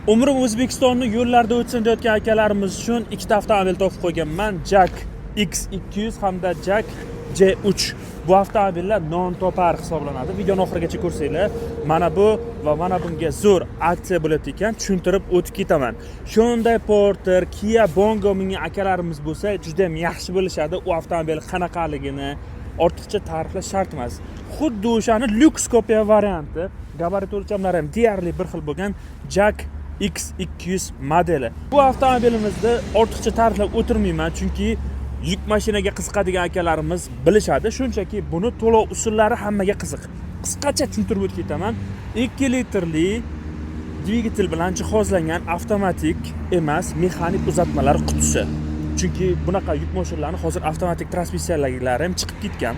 Umrim O'zbekistonni yo'llarida o'tsin deyotgan akalarimiz uchun ikkita avtomobil topib qo'yganman. JAC X200 hamda JAC J3. Bu avtomobillar non topar hisoblanadi. Videoni oxirigacha ko'rsanglar, mana bu va mana bunga zo'r aksiya bo'lyapti ekan, tushuntirib o'tib ketaman. Hyundai Porter, Kia Bongo mingan akalarimiz bo'lsa, juda ham yaxshi bilishadi u avtomobil qanaqaligini. Ortiqcha ta'riflash shart emas. Xuddi o'shani lyuks kopiya varianti, gabarit o'lchamlari ham deyarli bir xil bo'lgan JAC X200 modeli. Bu avtomobilimizni ortiqcha ta'riflab o'tirmayman, chunki yuk mashinaga qiziqadigan akalarimiz bilishadi. Shunchaki buni to'lov usullari hammaga qiziq. Qisqacha tushuntirib o'tib ketaman. 2 litrli dvigatel bilan jihozlangan, avtomatik emas, mexanik uzatmalar qutisi. Chunki bunaqa yuk mashinalarni hozir avtomatik transmissiyalari ham chiqib ketgan.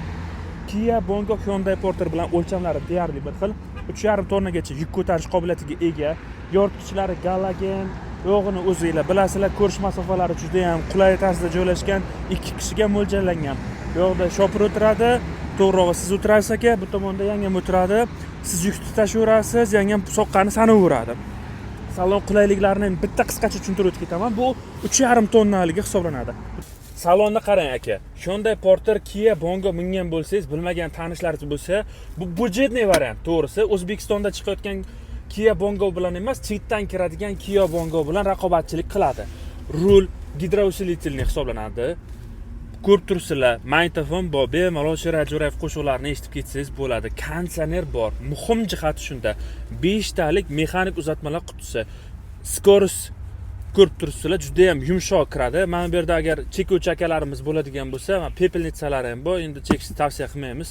Kia Bongo Hyundai Porter bilan o'lchamlari deyarli bir xil. 3,5 tonnagacha yuk ko'tarish qobiliyatiga ega. Yoritgichlari galogen, yo'g'ini o'zinglar bilasizlar, ko'rish masofalari juda ham qulay tarzda joylashgan, ikki kishiga mo'ljallangan. Bu yoqda shopir o'tiradi, to'g'rirog'i siz o'tirasiz aka, bu tomonda yangam o'tiradi. Siz yukni tashiyverasiz, yangam soqqani sanaveradi. Salon qulayliklarini bitta qisqacha tushuntirib o'tib ketaman. Bu 3,5 tonnaligi hisoblanadi. Salonni qarang aka. Hyundai Porter, Kia Bongo mingan bo'lsangiz, bilmagan tanishlaringiz bo'lsa, bu бюджетный variant, to'g'risi. O'zbekistonda chiqayotgan Kia Bongo bilan emas, chetdan kiradigan Kia Bongo bilan raqobatchilik qiladi. Rul гидроусилительный hisoblanadi. Ko'rib turibsizlar, magnitofon bor, bemalol Sherali Jo'rayev qo'shiqlarini eshitib ketsangiz bo'ladi. Konditsioner bor. Muhim jihati shunda. Beshtalik mexanik uzatmalar qutisi. Скорость ko'rib turibsizlar, juda ham yumshoq kiradi. Mana bu yerda agar chekuvchi akalarimiz bo'ladigan bo'lsa, mana пепельница lari ham bor. Endi chekishni tavsiya qilmaymiz.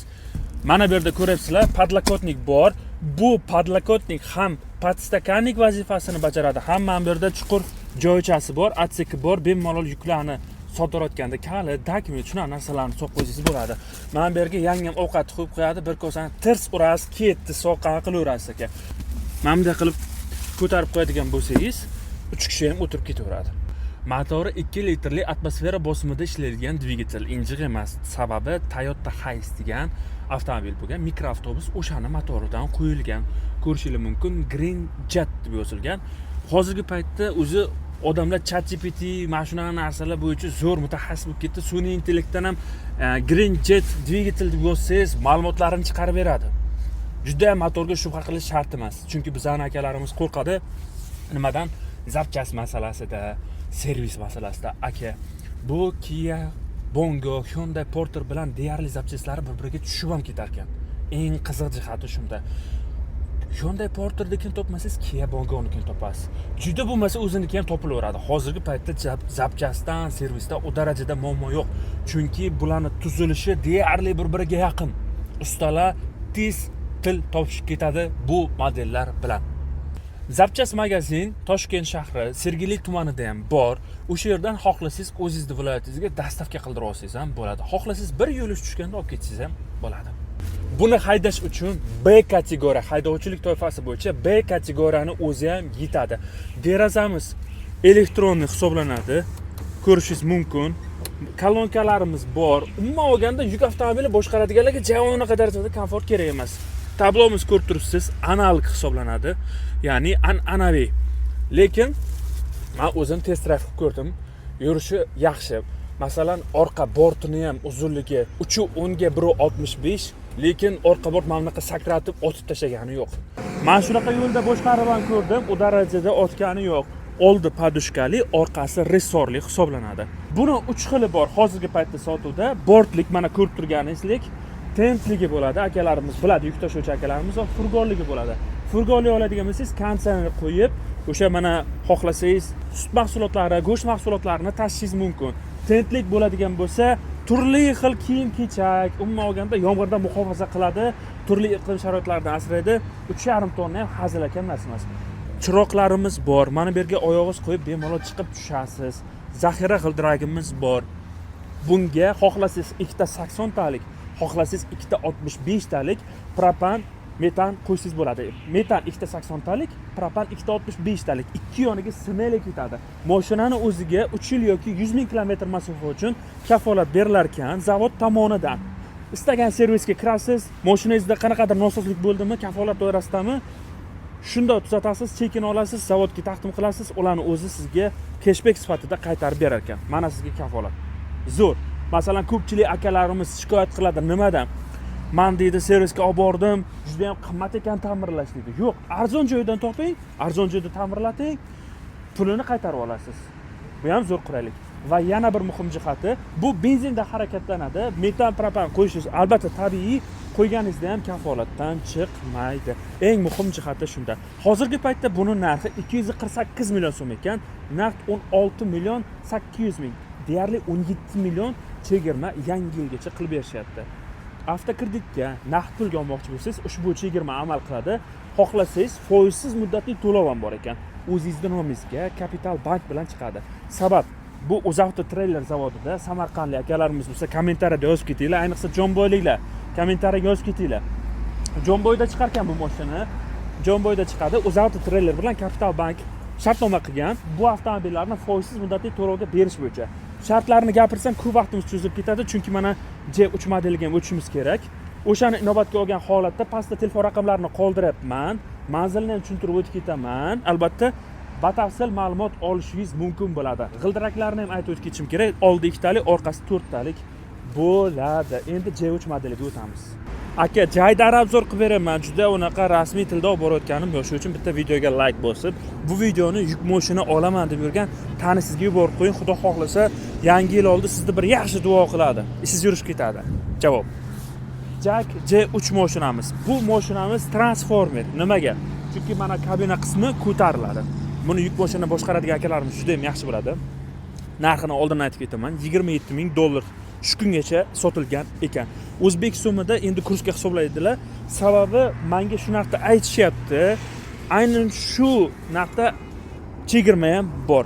Mana bu yerda ko'ryapsizlar, подлокотник bor. Bu подлокотник ham подстаканник vazifasini bajaradi, ham mana bu yerda chuqur joychasi bor, отсек i bor. Bemalol yuklarni sotirayotganda kalit, dokument, shunaqa narsalarni solib qo'ysangiz bo'ladi. Mana bu yerga yangam ovqat qo'yib qo'yadi, bir kosani tirs urasiz, ketdi, soqqani qilaverasiz aka. Mana bunday qilib ko'tarib qo'yadigan bo'lsangiz, uch kishi ham o'tirib ketaveradi. Motori 2 litrli atmosfera bosimida ishlaydigan dvigatel, injiq emas. Sababi Toyota Hiace degan avtomobil bo'lgan, mikroavtobus, o'shani motoridan qo'yilgan. Ko'rishingiz mumkin, Green Jet deb yozilgan. Hozirgi paytda o'zi odamlar ChatGPT, mana shunaqa narsalar bo'yicha zo'r mutaxassis bo'lib ketdi. Sun'iy intellektdan ham Green Jet dvigatel deb yozsangiz, ma'lumotlarini chiqarib beradi. Juda ham motorga shubha qilish shart emas, chunki bizani akalarimiz qo'rqadi. Nimadan? Запчасть masalasida, servis masalasida. Aka, bu Kia Bongo, Hyundai Porter bilan deyarli запчасть lari bir biriga tushib ham ketar ekan. Eng qiziq jihati shunda. Hyundai Porternikini topmasangiz, Kia Bongonikini topasiz. Juda bo'lmasa o'ziniki ham topilaveradi. Hozirgi paytda запчасть dan, servisda u darajada muammo yo'q, chunki bularni tuzilishi deyarli bir biriga yaqin. Ustalar tez til topishib ketadi bu modellar bilan. Запчасть magazin Toshkent shahri Sergeli tumanida ham bor. O'sha yerdan xohlasangiz, o'zingizni viloyatingizga доставка qildirib olsangiz ham bo'ladi, xohlasangiz, bir yo'lish tushganda olib ketsangiz ham bo'ladi. Buni haydash uchun B kategoriya, haydovchilik toifasi bo'yicha B kategoriyani o'zi ham yetadi. Derazamiz электронный hisoblanadi, ko'rishingiz mumkin. Kolonkalarimiz bor. Umuman olganda, yuk avtomobili boshqaradiganlarga ja unaqa darajada komfort kerak emas. Tablomiz, ko'rib turibsiz, analog hisoblanadi, ya'ni an'anaviy, lekin man o'zim test drive qilib ko'rdim, yurishi yaxshi. Masalan, orqa bortini ham uzunligi 3,10 ga 1,65, lekin orqa bort mana bunaqa sakratib otib tashlagani yo'q. Man shunaqa yo'lda boshqarib ham ko'rdim, u darajada otgani yo'q. Oldi подушка li, orqasi ressorli hisoblanadi. Buni uch xili bor hozirgi paytda sotuvda. Bortlik, mana ko'rib turganingizdek, tentligi bo'ladi, akalarimiz biladi, yuk tashuvchi akalarimiz, va furgonligi bo'ladi. Furgonli oladigan bo'lsangiz, konditsioner qo'yib, o'sha mana xohlasangiz, sut mahsulotlari, go'sht mahsulotlarini tashishingiz mumkin. Tentlik bo'ladigan bo'lsa, turli xil kiyim kechak, umuman olganda, yomg'irdan muhofaza qiladi, turli iqlim sharoitlaridan asraydi. 3,5 tonna ham hazilakam narsa emas. Chiroqlarimiz bor, mana bu yerga oyog'ingiz qo'yib bemalol chiqib tushasiz. Zaxira g'ildiragimiz bor. Bunga xohlasangiz ikkita 80 talik, xohlasangiz ikkita 65 talik propan, metan qo'ysangiz bo'ladi. Metan ikkita 80 talik, propan ikkita 65 talik, ikki yoniga смело ketadi. Moshinani o'ziga 3 yil yoki 100 000 kilometr masofa uchun kafolat berilar ekan zavod tomonidan. Istagan servisga kirasiz, moshinangizda qanaqadir nosozlik bo'ldimi, kafolat doirasidami. Shundoq tuzatasiz, chekini olasiz, zavodga taqdim qilasiz, ularni o'zi sizga кэшбэк sifatida qaytarib berar ekan. Mana sizga kafolat. Zo'r. Masalan, ko'pchilik akalarimiz shikoyat qiladi nimadan? Man, deydi, servisga olib bordim, juda yam qimmat ekan ta'mirlash, deydi. Yo'q, arzon joydan toping, arzon joyda ta'mirlating, pulini qaytarib olasiz. Bu ham zo'r qulaylik. Va yana bir muhim jihati, bu benzinda harakatlanadi. Metan, propan qo'yishingiz albatta tabiiy, qo'yganingizda ham kafolatdan chiqmaydi. Eng muhim jihati shunda. Hozirgi paytda buni narxi 248 million so'm ekan, naqd 16 million 800 ming, deyarli 17 million chegirma yangi yilgacha qilib berishyapti. Avtokreditga, naqd pulga olmoqchi bo'lsangiz, ushbu chegirma amal qiladi. Xohlasangiz, foizsiz muddatli to'lov ham bor ekan. O'zingizni nomingizga Kapital bank bilan chiqadi. Sabab, bu O'zavto Treyler zavodida. Samarqandlik akalarimiz bo'lsa, kommentariyada yozib ketinglar, ayniqsa jomboyliklar, kommentariyaga yozib ketinglar. Jomboyda chiqarkan bu mashina, Jomboyda chiqadi. O'zavto Treyler bilan Kapital bank shartnoma qilgan bu avtomobillarni foizsiz muddatli to'lovga berish bo'yicha. Shartlarini gapirsam, ko'p vaqtimiz cho'zilib ketadi, chunki mana J3 modeliga ham o'tishimiz kerak. O'shani inobatga olgan holatda pastda telefon raqamlarini qoldiryapman, manzilni ham tushuntirib o'tib ketaman. Albatta, batafsil ma'lumot olishingiz mumkin bo'ladi. G'ildiraklarni ham aytib o'tib ketishim kerak: oldi ikkitalik, orqasi to'rttalik bo'ladi. Endi J3 modeliga o'tamiz. Aka, jaydari обзор qilib beraman, juda unaqa rasmiy tilda olib borayotganim yo'q. Shuning uchun bitta videoga layk bosib, bu videoni yuk moshina olaman deb yurgan tanishingizga yuborib qo'ying. Xudo xohlasa, yangi yil oldi sizni bir yaxshi duo qiladi, ishingiz yurishib ketadi. Javob: JAC J3 moshinamiz. Bu moshinamiz transformer. Nimaga? Chunki mana kabina qismi ko'tariladi. Buni yuk moshina boshqaradigan akalarimiz juda ham yaxshi biladi. Narxini oldin aytib ketaman: 27 ming dollar shu kungacha sotilgan ekan. O'zbek so'mida endi kursga hisoblaydilar. Sababi, manga shu narxda aytishyapti, aynan shu narxda chegirma ham bor: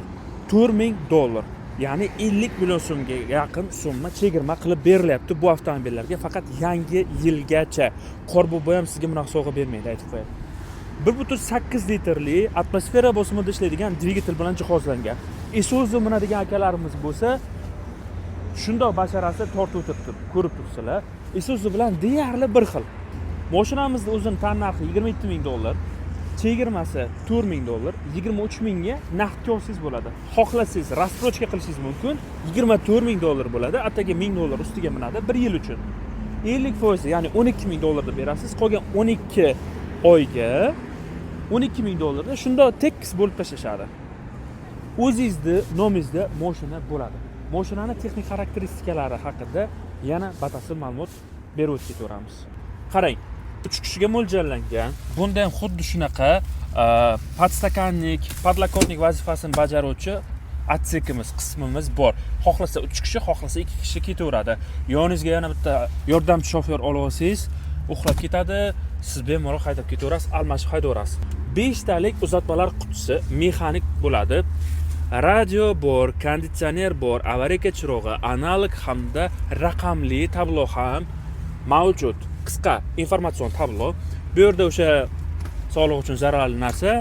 4000 dollar, ya'ni 50 million so'mga yaqin summa chegirma qilib berilyapti bu avtomobillarga faqat yangi yilgacha. Qorbobo ham sizga bunaqa sovg'a bermaydi, aytib qo'yay. 1,8 litrli atmosfera bosimida ishlaydigan dvigatel bilan jihozlangan. Isuzu minadigan akalarimiz bo'lsa, shundoq basharasi tortib o'tiribdi, ko'rib turibsizlar. Isuzu bilan deyarli bir xil. Moshinamizni o'zini tan narxi 27 ming dollar, chegirmasi 4000 dollar, 23 mingga naqdga olsangiz bo'ladi. Xohlasangiz, рассрочка qilishingiz mumkin, 24 ming dollar bo'ladi, atigi 1000 dollar ustiga minadi. Bir yil uchun 50%, ya'ni 12 ming dollarda berasiz, qolgan 12 oyga 12 ming dollarda shundoq tekis bo'lib tashlashadi. O'zingizni nomingizda moshina bo'ladi. Moshinani texnik xarakteristikalari haqida yana batafsil ma'lumot berib o'tib ketaveramiz. Qarang, uch kishiga mo'ljallangan. Bunda ham xuddi shunaqa подстаканник, подлокотник vazifasini bajaruvchi отсек imiz, qismimiz bor. Xohlasa uch kishi, xohlasa ikki kishi ketaveradi. Yoningizga yana bitta yordamchi shofyor olib olsangiz, uxlab ketadi, siz bemalol haydab ketaverasiz, almashib haydayverasiz. Beshtalik uzatmalar qutisi mexanik bo'ladi. Radio bor, konditsioner bor, аварийка chirog'i, analog hamda raqamli tablo ham mavjud, qisqa informatsion tablo. Bu yerda o'sha sog'liq uchun zararli narsa,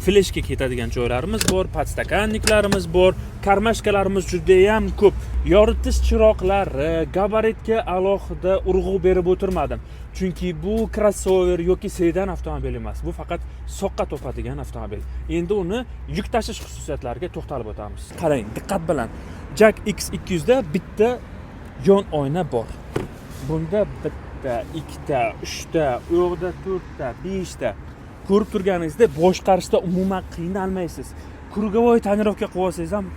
fleshka ketadigan joylarimiz bor, подстаканник larimiz bor, кармашка larimiz judayam ko'p, yoritish chiroqlari. Gabaritga alohida urg'u berib o'tirmadim, chunki bu krossover yoki sedan avtomobil emas, bu faqat soqqa topadigan avtomobil. Endi uni yuk tashish xususiyatlariga to'xtalib o'tamiz. Qarang diqqat bilan: JAC X200 da bitta yon oyna bor, bunda bitta, ikkita, uchta, u yoqda to'rtta, beshta. Ko'rib turganingizdek, boshqarishda umuman qiynalmaysiz. Круговой тонировка qilib olsangiz ham,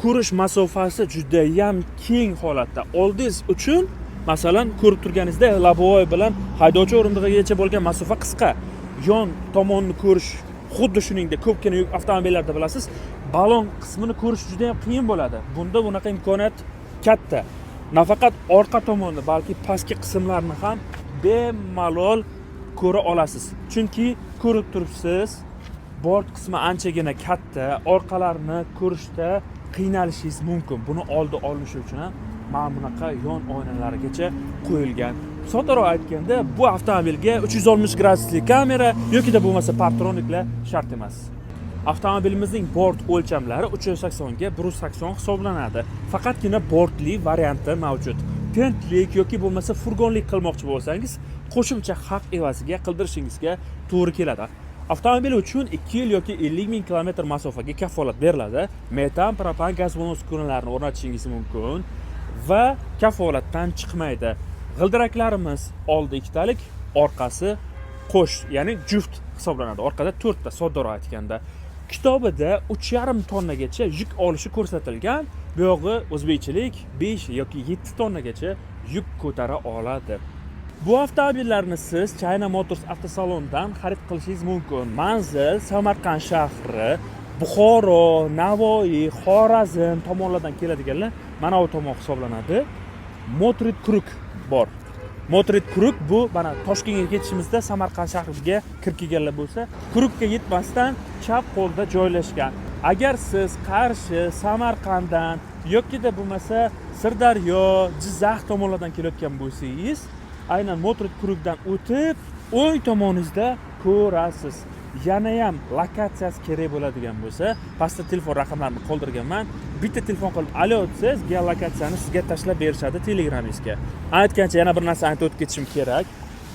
ko'rish masofasi judayam keng holatda. Oldingiz uchun, masalan, ko'rib turganingizdek, лобовой bilan haydovchi o'rindig'igacha bo'lgan masofa qisqa. Yon tomonni ko'rish xuddi shuningdek, ko'pgina yuk avtomobillarda bilasiz, balon qismini ko'rish juda yam qiyin bo'ladi. Bunda bunaqa imkoniyat katta. Nafaqat orqa tomonni, balki pastki qismlarni ham bemalol ko'ra olasiz, chunki ko'rib turibsiz, bort qismi anchagina katta. Orqalarini ko'rishda qiynalishingiz mumkin. Buni oldi olinishi uchun ham mana bunaqa yon oynalargacha qo'yilgan. Soddaroq aytganda, bu avtomobilga 360 gradusli kamera yokida bo'lmasa парктроник lar shart emas. Avtomobilimizning bort o'lchamlari 380 ga 180 hisoblanadi. Faqatgina bortli varianti mavjud. Tentlik yoki bo'lmasa furgonlik qilmoqchi bo'lsangiz, qo'shimcha haq evaziga qildirishingizga to'g'ri keladi. Avtomobil uchun 2 yil yoki 50 ming kilometr masofaga kafolat beriladi. Metan, propan, gaz ballon uskunalarini o'rnatishingiz mumkin va kafolatdan chiqmaydi. G'ildiraklarimiz oldi ikkitalik, orqasi qo'sh, ya'ni juft hisoblanadi. Orqada to'rtta, soddaroq aytganda. Kitobida 3,5 tonnagacha yuk olishi ko'rsatilgan. Bu yog'i o'zbekchilik 5 yoki 7 tonnagacha yuk ko'tara oladi. Bu avtomobillarni siz China Motors avtosalonidan xarid qilishingiz mumkin. Manzil: Samarqand shahri. Buxoro, Navoiy, Xorazm tomonlardan keladiganlar mana bu tomon hisoblanadi. Motorit Круг bor. Motorit Круг bu mana Toshkentga ketishimizda Samarqand shahriga kirib kelganlar bo'lsa, Круг ga yetmasdan chap qo'lda joylashgan. Agar siz Qarshi, Samarqanddan yokida bo'lmasa Sirdaryo, Jizzax tomonlardan kelayotgan bo'lsangiz, aynan Motorit Круг dan o'tib, o'ng tomoningizda ko'rasiz. Yanayam lokatsiyasi kerak bo'ladigan bo'lsa, pastda telefon raqamlarini qoldirganman. Bitta telefon qilib "Alo" desangiz, geolokatsiyani sizga tashlab berishadi Telegramingizga. Aytgancha, yana bir narsani aytib o'tib ketishim kerak.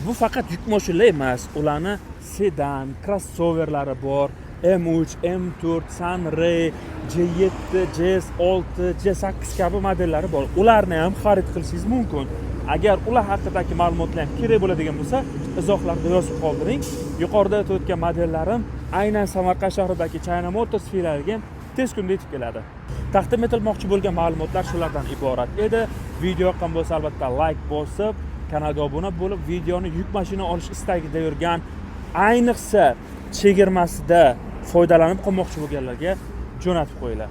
Bu faqat yuk mashinalar emas, ularni sedan, krossoverlari bor. M3, M4, Sunray, J7, JS6, J8 kabi modellari bor. Ularni ham xarid qilishingiz mumkin. Agar ular haqidagi ma'lumotlar ham kerak bo'ladigan bo'lsa, izohlarda yozib qoldiring. Yuqorida aytib o'tgan modellarim aynan Samarqand shahridagi China Motors filialiga ham tez kunda yetib keladi. Taqdim etilmoqchi bo'lgan ma'lumotlar shulardan iborat edi. Video yoqqan bo'lsa, albatta layk bosib, kanalga obuna bo'lib, videoni yuk mashina olish istagida yurgan, ayniqsa chegirmasida foydalanib qolmoqchi bo'lganlarga jo'natib qo'yinglar.